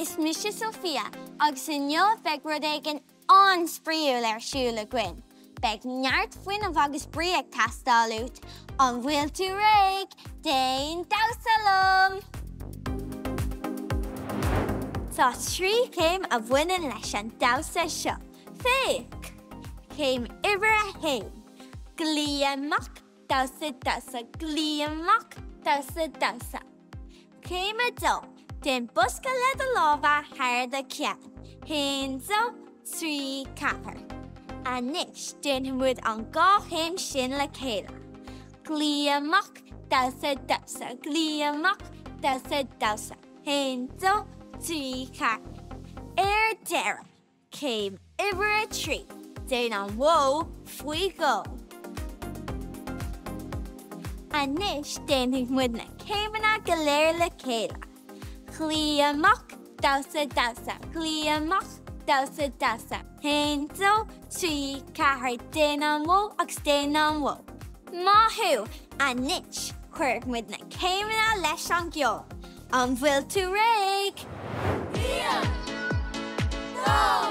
Is mise Sophia agus inniu beidh rud éigin an-spraíúil ar siúl againn. Beidh neart fuinnimh agus brí ag teastáil uait. An bhfuil tú réidh? Déan damhsa liom! Tá 3 chéim a bhaineann leis an damhsa seo. Féach! Céim uimhir a haon, Glaoigh amach, damhsa, damhsa, glaoigh amach, damhsa, damhsa. Céim a dó, Déan bosca le do lámha thar do cheann. Haon, dó, trí, ceathair. Anois déanfaidh muid an dhá chéim sin le chéile. Glaoigh amach, damhsa, damhsa, glaoigh amach, damhsa, damhsa. Haon, dó, trí, ceathair. Ar deireadh, Céim uimhir a 3, Déan an mhodh faoi dhó. Anois déanfaidh muid na céimeanna go léir le chéile. Glaoigh amach, damhsa, damhsa, glaoigh amach, damhsa, damhsa. Haon, dó, trí, ceathair, déan an mhodh agus déan an mhodh. Maith thú! Anois cuirfidh muid na céimeanna leis an gceol. An bhfuil tú réidh? 1, 2.